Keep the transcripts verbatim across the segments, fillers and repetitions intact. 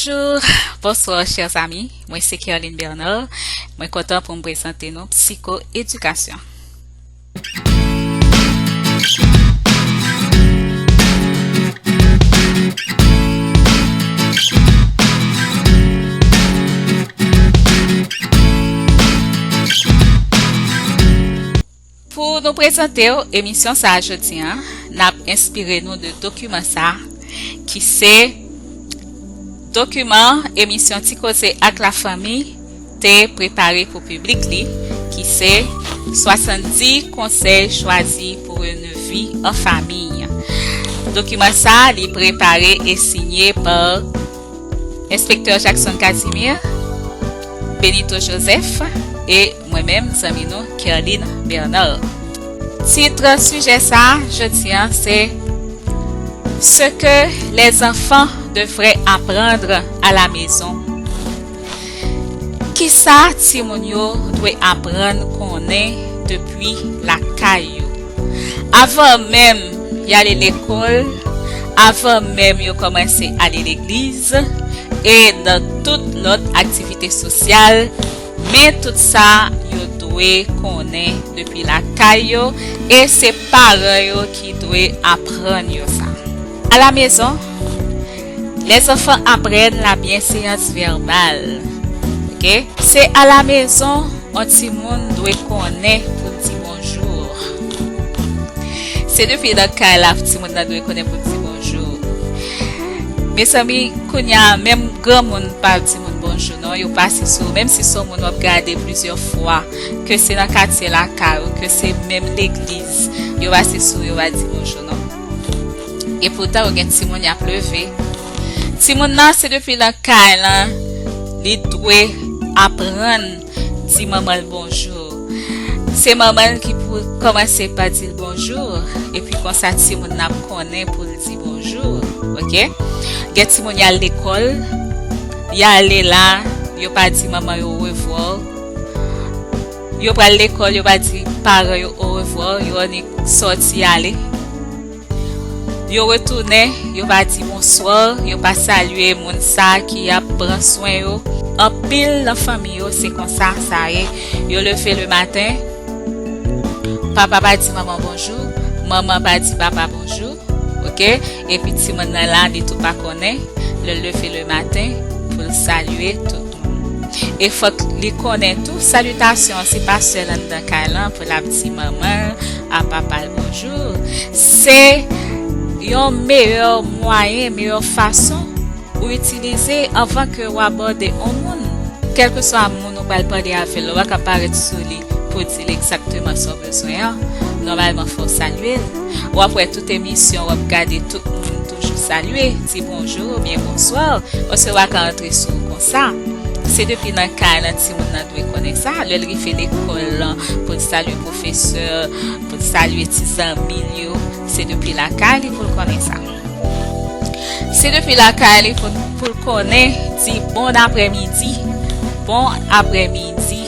Bonjour, bonsoir, chers amis. Mwen se Kerline Bernard. Mwen kontan pou m prezante nou psiko-edikasyon. Pou nou prezante w emisyon sa a jodi a, n ap enspire nou de dokiman sa a, ki se dokiman emisyon Ti Koze ak Lafanmi te prepare pou piblik li, ki se Soixante-dix conseils choisis pour une vie en famille. Dokiman sa a, li prepare e sinye pa Enspektè Jackson Casimir, Benito Joseph e mwen menm, zanmi nou, Kerline Bernard. Tit sijè sa a, jodi a, se Ce que les enfants devraient apprendre à la maison. Kisa timoun yo dwe aprann konnen depi lakay yo? Avan menm y ale lekòl, avan menm yo kòmanse ale legliz, e nan tout lòt aktivite sosyal, men tout sa yo dwe konnen depi lakay yo, e se paran yo ki dwe aprann yo sa. À la maison, les enfants apprennent la bienséance verbale. Ok? Se alamezon yon timoun dwe konnen pou l di bonjou. Se depi nan kay la timoun nan dwe konnen pou l di bonjou. Mezanmi, kounye a, menm granmoun pa di moun bonjou, non. Yo pase sou, menm si se yon moun w ap gade plizyè fwa, ke se nan katye lakay ou, ke se menm legliz, yo pase sou, yo pa di bonjou, non. E poutan, ou gen timoun y ap leve. Timoun nan, se depi nan kay lan, li dwe aprann di manman l bonjou. Se manman l ki pou kòmanse pa di l bonjou, epi konsa timoun nan ap konnen pou l di bonjou, ok? Gen timoun y al lekòl, y ale la, yo pa di manman yo orevwa. Yo pral lekòl, yo pa di paran yo orevwa, yo annik sòti ale. Yo retounen, yo pa di bonswa, yo pa salye moun sa ki ap pran swen yo. Anpil nan fanmi yo, se konsa sa ye. Yo leve le maten, papa pa di manman bonjou, manman pa di papa bonjou, ok? Epi timoun nan la, li tou pa konnen, lè l leve le maten, pou l salye tout moun. E fòk li konnen tou, salitasyon an, se pa sèl anndan kay lan pou l ap di manman l, a papa l bonjou. Se yon meyè mwayen, meyè fason ou itilize anvan ke w abòde yon moun. Kèlkeswa moun ou pral pale avè l, ou pa ka parèt sou li pou di l egzakteman sa w bezwen an. Nòmalman, fò w salye l. W ap wè tout emisyon, w ap gade tout moun toujou salye, di bonjou oubyen bonswa, paske w pa ka antre sou w konsa. Se depi nan kay lan timoun nan dwe konnen sa. Lè l rive lekòl lan, pou l salye pwofesè, pou l salye ti zanmi l yo, se depi lakay li pou l konnen sa. Se depi lakay li pou, pou l konnen di bon aprèmidi, bon aprèmidi.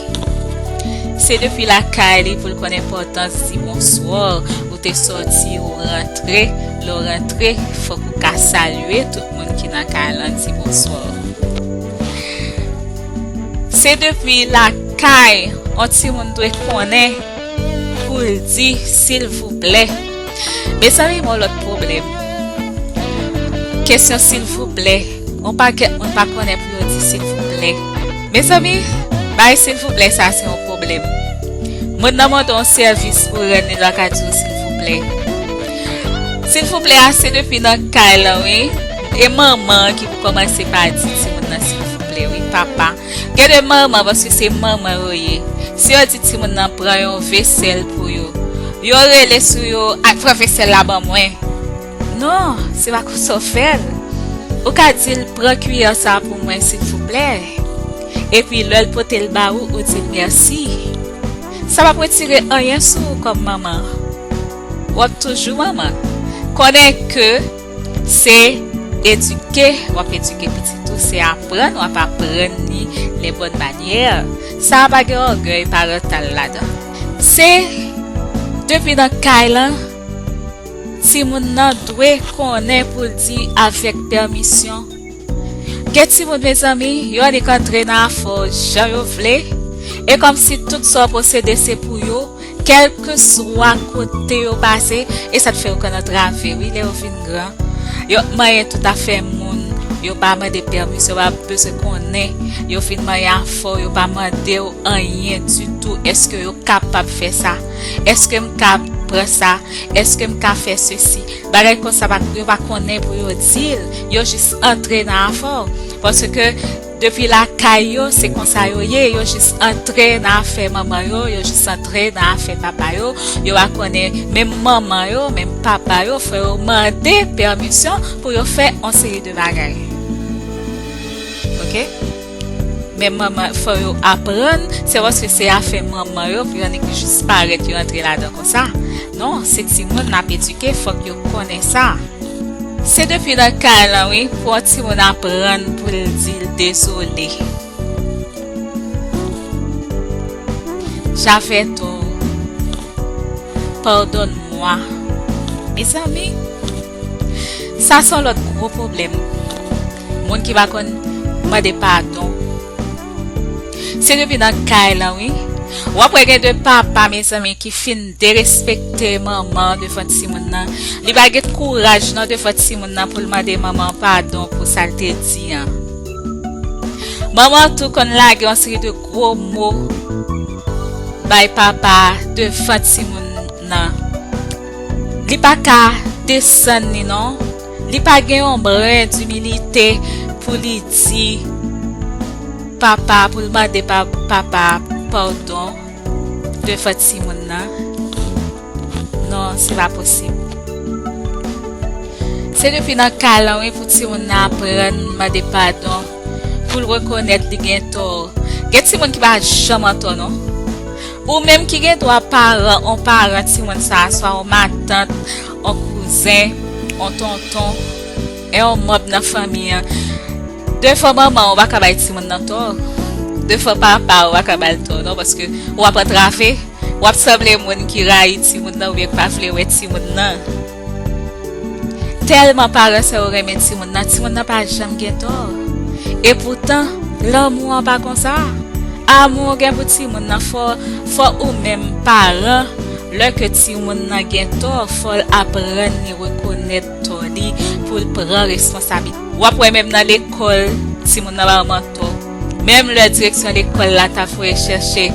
Se depi lakay li pou l konn enpòtans di bonswa, ou te sòti, ou rantre, lè w rantre, fòk ou ka salye tout moun ki nan kay lan, di bonswa. Se depi lakay yon timoun dwe konnen pou l di silvouplè. Mezanmi, yon lòt pwoblèm. Kesyon silvouplè. Yon pakèt moun pa konnen pou yo di silvouplè. Mezanmi, bay silvouplè sa se yon pwoblèm. Moun nan mande yon sèvis pou rann li, l pa ka di w silvouplè. Silvouplè a se depi nan kay lan, wi. E manman ki pou kòmanse pa di timoun nan silvouplè, wi, papa. Gen de manman, paske se manman yo ye. Si yo di timoun nan pran yon vesèl pou yo, yo rele sou yo, "Al pran vesèl la ban mwen." Non, se pa konsa w fè l. Ou ka di l, "Pran kiyè sa pou mwen, silvouplè." Epi lè l pote l ba ou, ou di l mèsi. Sa p ap retire anyen sou ou kòm manman. W ap toujou manman. Konnen ke se edike, w ap edike pitit ou, se aprann, w ap aprann li les bonnes manières. Sa a pa gen ògèy parantal ladan. Se depi nan kay lan, timoun nan dwe konnen pou l di avèk pèmisyon. Gen timoun, mezanmi, yo annik antre nan afè w jan yo vle, e kòmsi tout sa w posede se pou yo, kèlkeswa kote yo pase, e sa t fè yo konn antrave, wi, lè yo vin gran. Yo ap manyen tout afè moun, yo pa mande pèmisyon, yo pa bezwen konnen, yo vin manyen afè w, yo pa mande w anyen ditou, èske yo kapab fè sa? Èske m ka pran sa? Èske m ka fè sesi? Bagay konsa, pa, yo pa konnen pou yo di l, yo jis antre nan afè w. Paske depi lakay yo, se konsa yo ye, yo jis antre nan afè manman yo, yo jis antre nan afè papa yo, yo pa konnen menm manman yo, menm papa yo, fò yo mande pèmisyon pou yo fè yon seri de bagay. Oke? Men manman, fò yo aprann, se paske se afè manman yo, pou yo annik jis parèt, yo antre ladan konsa. Non, se timoun n ap edike, fòk yo konnen sa. Se depi nan kay lan, wi, pou yon timoun aprann pou l di l dezole. J'avais tort. Pardonne-moi. Mezanmi, sa se yon lòt gwo pwoblèm. Moun ki pa konn mande padon. Se depi nan kay lan, wi. W ap wè gen de papa, mezanmi, ki fin derespekte manman devan timoun nan. Li pa gen kouraj, non, devan timoun nan pou l mande manman an padon pou sa l te di an. Manman an tou konn lage yon seri de gwo mo bay papa a devan timoun nan. Li pa ka desann li, non. Li pa gen yon bren dimilite pou li di papa, pou l mande pa, papa padon devan timoun nan. Non, se pa posib. Se depi nan kay lan, wi, pou timoun nan aprann mande padon, pou l rekonèt li gen tò. Gen timoun ki pa janm antò, non. Ou menm ki gen dwa paran, on paran timoun sa a, swa on matant, on kouzen, on tonton, e on manm nan fanmi an. Devan manman, ou pa ka bay timoun nan tò. Devan papa, ou pa ka ba l tò, non, paske w ap antrave, w ap sanble moun ki rayi timoun nan oubyen ki pa vle wè timoun nan. Tèlman paran sa yo renmen timoun nan, timoun nan pa janm gen tò. Epoutan, lanmou an pa konsa. Amou w gen pou timoun nan, fò, fò ou menm paran, lè ke timoun nan gen tò, fò l aprann li rekonèt tò li pou l pran responsablite. W ap wè menm nan lekòl, timoun nan pa manto. Menm lè direksyon lekòl la ta voye chèche,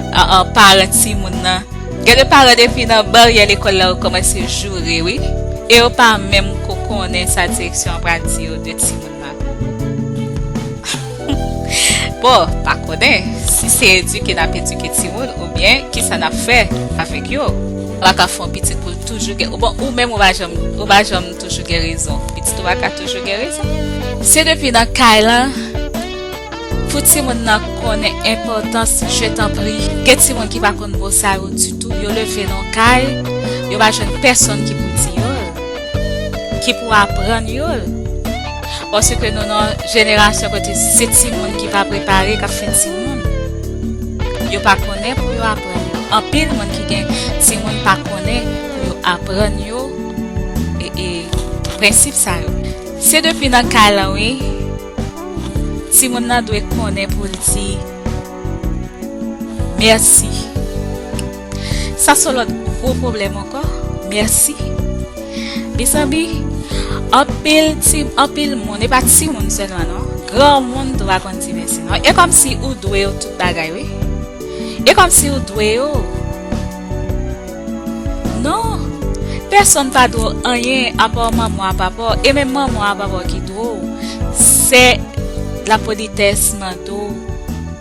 a, a, paran timoun nan, gen de paran depi nan baryè lekòl la yo kòmanse joure, wi. E yo pa menm ko konnen sa direksyon an pral di yo de timoun nan. Bon, pa konnen si se edike n ap edike timoun oubyen kisa n ap fè avèk yo. Ou pa ka fè yon pitit pou l toujou gen, bon, ou menm ou pa janm, ou pa janm toujou gen rezon. Pitit ou pa ka toujou gen rezon. Se depi nan kay lan pou timoun nan konnen enpòtans je t'en prie. Gen timoun ki pa konn mo sa yo ditou. Yo leve nan kay, yo pa jwenn pèsonn ki pou di yo l, ki pou aprann yo l. Paske nou nan jenerasyon kote se timoun ki pa prepare k ap fè timoun. Yo pa konnen pou yo aprann yo. Anpil moun ki gen timoun pa konnen pou yo aprann yo e, e prensip sa yo. Se depi nan kay lan, wi. Timoun nan dwe konnen pou l di mèsi. Sa se lòt gwo pwoblèm ankò. Mèsi. Mezanmi, anpil ti, anpil moun, e pa timoun sèlman non, granmoun tou pa konn di mèsi non. E kòmsi ou dwe yo tout bagay, wi. E kòmsi ou dwe yo. Non. Pèsonn pa dwe w anyen apa manman w a papa w. E menm manman w a papa w ki dwe w. Se lapolitès mande w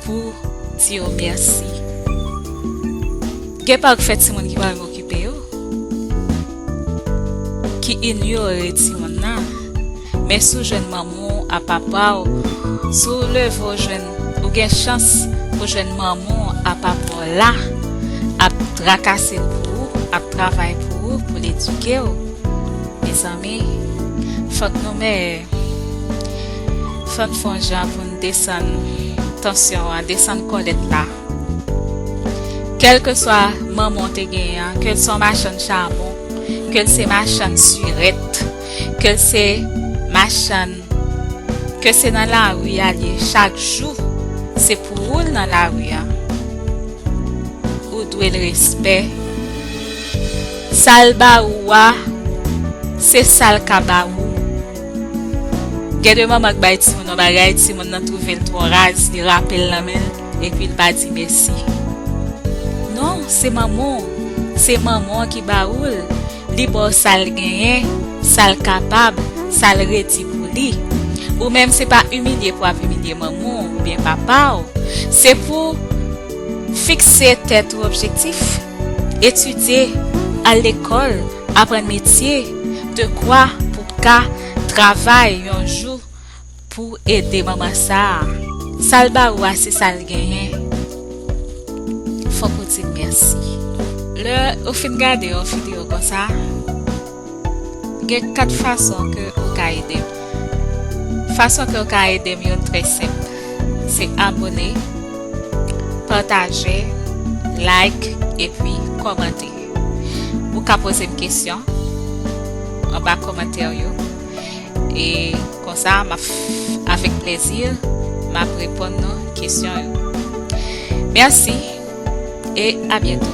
pou di yo mèsi. Gen pa k fè timoun ki pa renmen okipe yo, ki inyore timoun nan. Men si w jwenn manman w a papa w, si w leve w jwenn, ou gen chans pou jwenn manman w a papa w la ap trakase l pou ou, ap travay pou ou, pou l edike w. Mezanmi, fòk nou mè, fòk n fè yon jan pou n desann tansyon an, desann kòlèt la. Kèlkeswa manman w te genyen an, ke l se yon machann chabon, ke l se machann sirèt, ke l se machann Ke se nan lari a l ye chak jou, se pou ou l nan lari a. Ou dwe l respè. Sa l ba ou a, se sa l ka ba ou. Gen de manman k bay timoun yon bagay, timoun nan twouve l twò raz, li rape l nan men l, epi l pa di mèsi. Non, se manman w, se manman w ki ba ou l. Li ba w sa l genyen, sa l kapab, sa l redi pou li. Ou menm, se pa imilye pou w ap imilye manman w oubyen papa w. Se pou fikse tèt ou objektif, etidye, al lekòl, aprann metye, dekwa pou w ka travay yon jou pou ede manman sa a. Sa l ba ou a, se sa l genyen. Fòk ou di l mèsi. Lè ou fin gade yon videyo konsa, gen kat fason ke ou ka ede m. Fason ke ou ka ede m youn trè senp. Se abone, pataje, like, epi kòmante. Ou ka poze m kesyon anba kòmantè yo. E konsa, m ap, avèk plezi, m ap reponn nou kesyon yo. Mèsi e a byento.